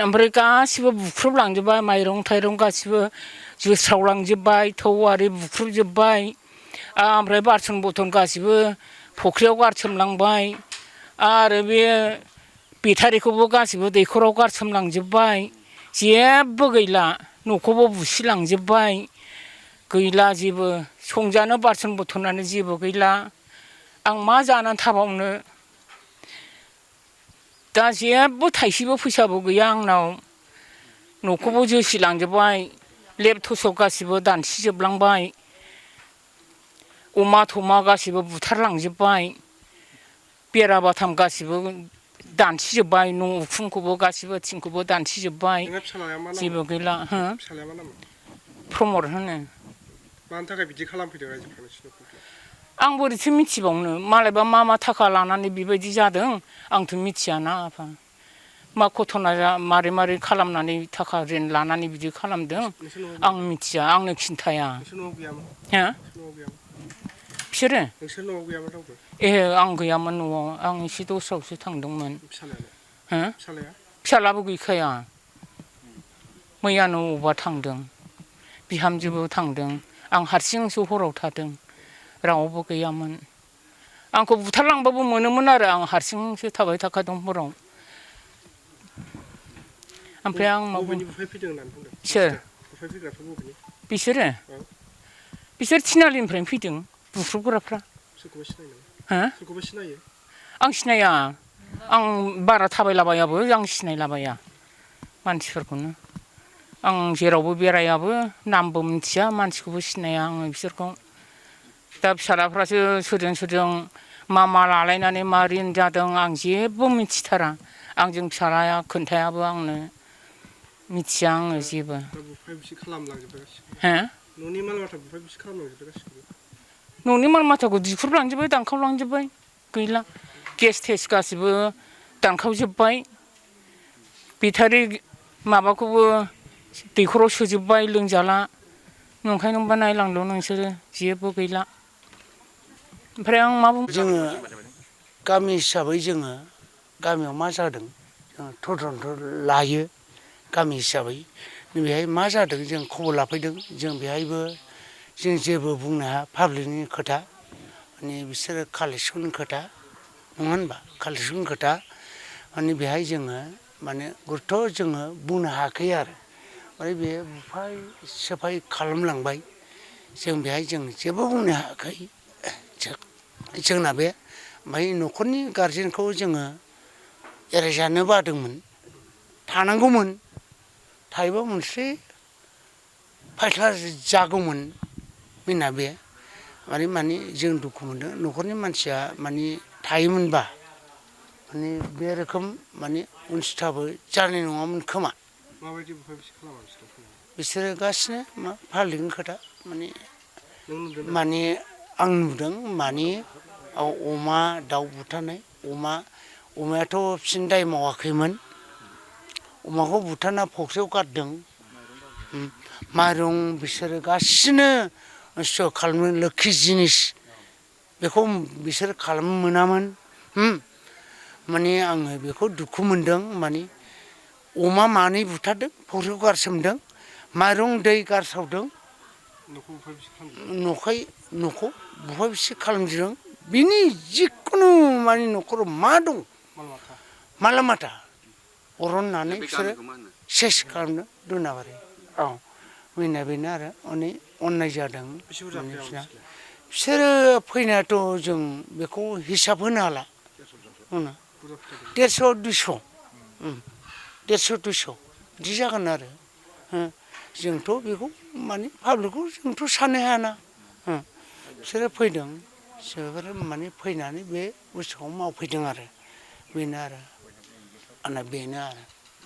ओमफ्राय गासिबो बुख्रुबलांजोब्बाय माइरं थाइरं गासिबो जोस्रावलांजोब्बाय थौ आरि बुख्रुबजोब्बाय ओमफ्राय बासन बरथन गासिबो फुख्रियाव गारसोमलांबाय आरो बे बेटारिखौबो गासिबो दैखराव गारसोमलांजोब्बाय जेबो गैला न'खौबो बुसिलांजोब्बाय गैला जेबो संजानो बासन बरथनानो जेबो गैला आं मा जानानै थाबावनो दा जेबो थाइसेबो फैसाबो गैया आंनाव न'खौबो जोसिलांजोब्बाय लेब थसक गासिबो दानसिजोबलांबाय अमा थमा गासिबो बुथारलांजोब्बाय बेरा बाथाम गासिबो दानसिजोब्बाय न' उखुमखौबो गासिबो थिंखौबो दानसिजोब्बाय जेबो गैला हो प्रमद होनो मानि थाखाय बिदि खालामफैदों रायजोफ्रा नोंसिनि आं बोरैथो मिथिबावनो मालायबा मा थाखा लानानै बेबायदि जादों आंथ' मिथियाना आफा मा घटना मारै खालामनानै थाखा रिन लानानै बिदि खालामदों आं मिथिया आंनो खिन्थाया हो बिसोरो नोंसोर न'आव गैयामोन रावबो एहे आं गैयामोन न'आव आं एसे दस्रायावसो थांदोंमोन हो फिसालाबो गैखाया मैयानो अबावबा थांदों बिहामजोबो थांदों आं हारसिंसो हराव थादों रावबो गैयामोन आंखौ बुथारलांबाबो मोनोमोन आरो आं हारसिंसो थाबाय थाखादों हराव ओमफ्राय आं मा बुंनो सोर बिसोर थिनालिनिफ्रायनो फैदों बुख्रुबग्राफ्रा हो आं सिनाया आं बारा थाबायलाबायाबो आं सिनायलाबाया मानसिफोरखौनो आं जेरावबो बेरायाबो नामबो मिथिया मानसिखौबो सिनाया आङो बिसोरखौ दा फिसालाफ्रासो सोरजों मा लालायनानै मा रिन जादों आं जेबो मिथिथारा आंजों फिसालाया खोन्थायाबो आंनो मिथिया आङो जेबो न'नि माल माथाखौ दिख्रुबलांजोब्बाय दानखावलांजोब्बाय गैला गेस थेस गासिबो दानखावजोब्बाय बेटारि माबाखौबो दैखराव सोजोब्बाय लोंजाला नंखायनोबा नायलांदो नोंसोरो जेबो गैला ओमफ्राय आं मा बुंनो जोङो गामि हिसाबै जोङो गामियाव मा जादों जों तदन्त लायो गामि हिसाबै बेहाय मा जादों जों खबर लाफैदों जों बेहायबो जों जेबो बुंनो हाया पाब्लिकनि खोथा माने बिसोरो कालेकसननि खोथा नङा होनबा कालेकसननि खोथा माने बेहाय जोङो माने गुरुत्त' जोङो बुंनो हायाखै आरो माने बे बुफाय सिफाय खालामलांबाय जों बेहाय जों जेबो बुंनो हायाखै जोंना बे ओमफ्राय न'खरनि गारजेनखौ जोङो एरायजानो बादोंमोन थानांगौमोन थायोबा मोनसे फायख्ला जागौमोन जोंना बे माने जों दुखु मोनदों न'खरनि मानसिया माने थायोमोनबा माने बे रोखोम माने उनस्थिथाबो जानाय नङामोन खोमा बिसोरो गासिनो मा पाब्लिकनि खोथा माने आं नुदों माने अमा दाउ बुथारनाय अमायाथ' बिसोरनि दाय मावाखैमोन अमाखौ बुथारना फख्रियाव गारदों माइरं बिसोरो गासिनो नस्थ' खालामनो लोखि जिनिस बेखौ बिसोर खालामनो मोनामोन माने आङो बेखौ दुखु मोनदों माने अमा मानै बुथारदों फख्रियाव गारसोमदों माइरं दै गारसावदों न'खौ बुफाय बुसि खालामदों बिनि जिखुनु माने न'खराव मा दं माला माथा अरननानै बिसोरो सेस खालामनो दोनाबारो मैना बेनो आरो अनेक अननाय जादों बिसोरो फैनायाथ' जों बेखौ हिसाब होनो हाला 150-200 150-200 बिदि जागोन आरो जोंथ' बेखौ माने पाब्लिकखौ जोंथ' साननो हायाना बिसोरो फैदों बिसोरो माने फैनानै बे बुस्थुखौ मावफैदों आरो बेनो आरो आंना बेनो आरो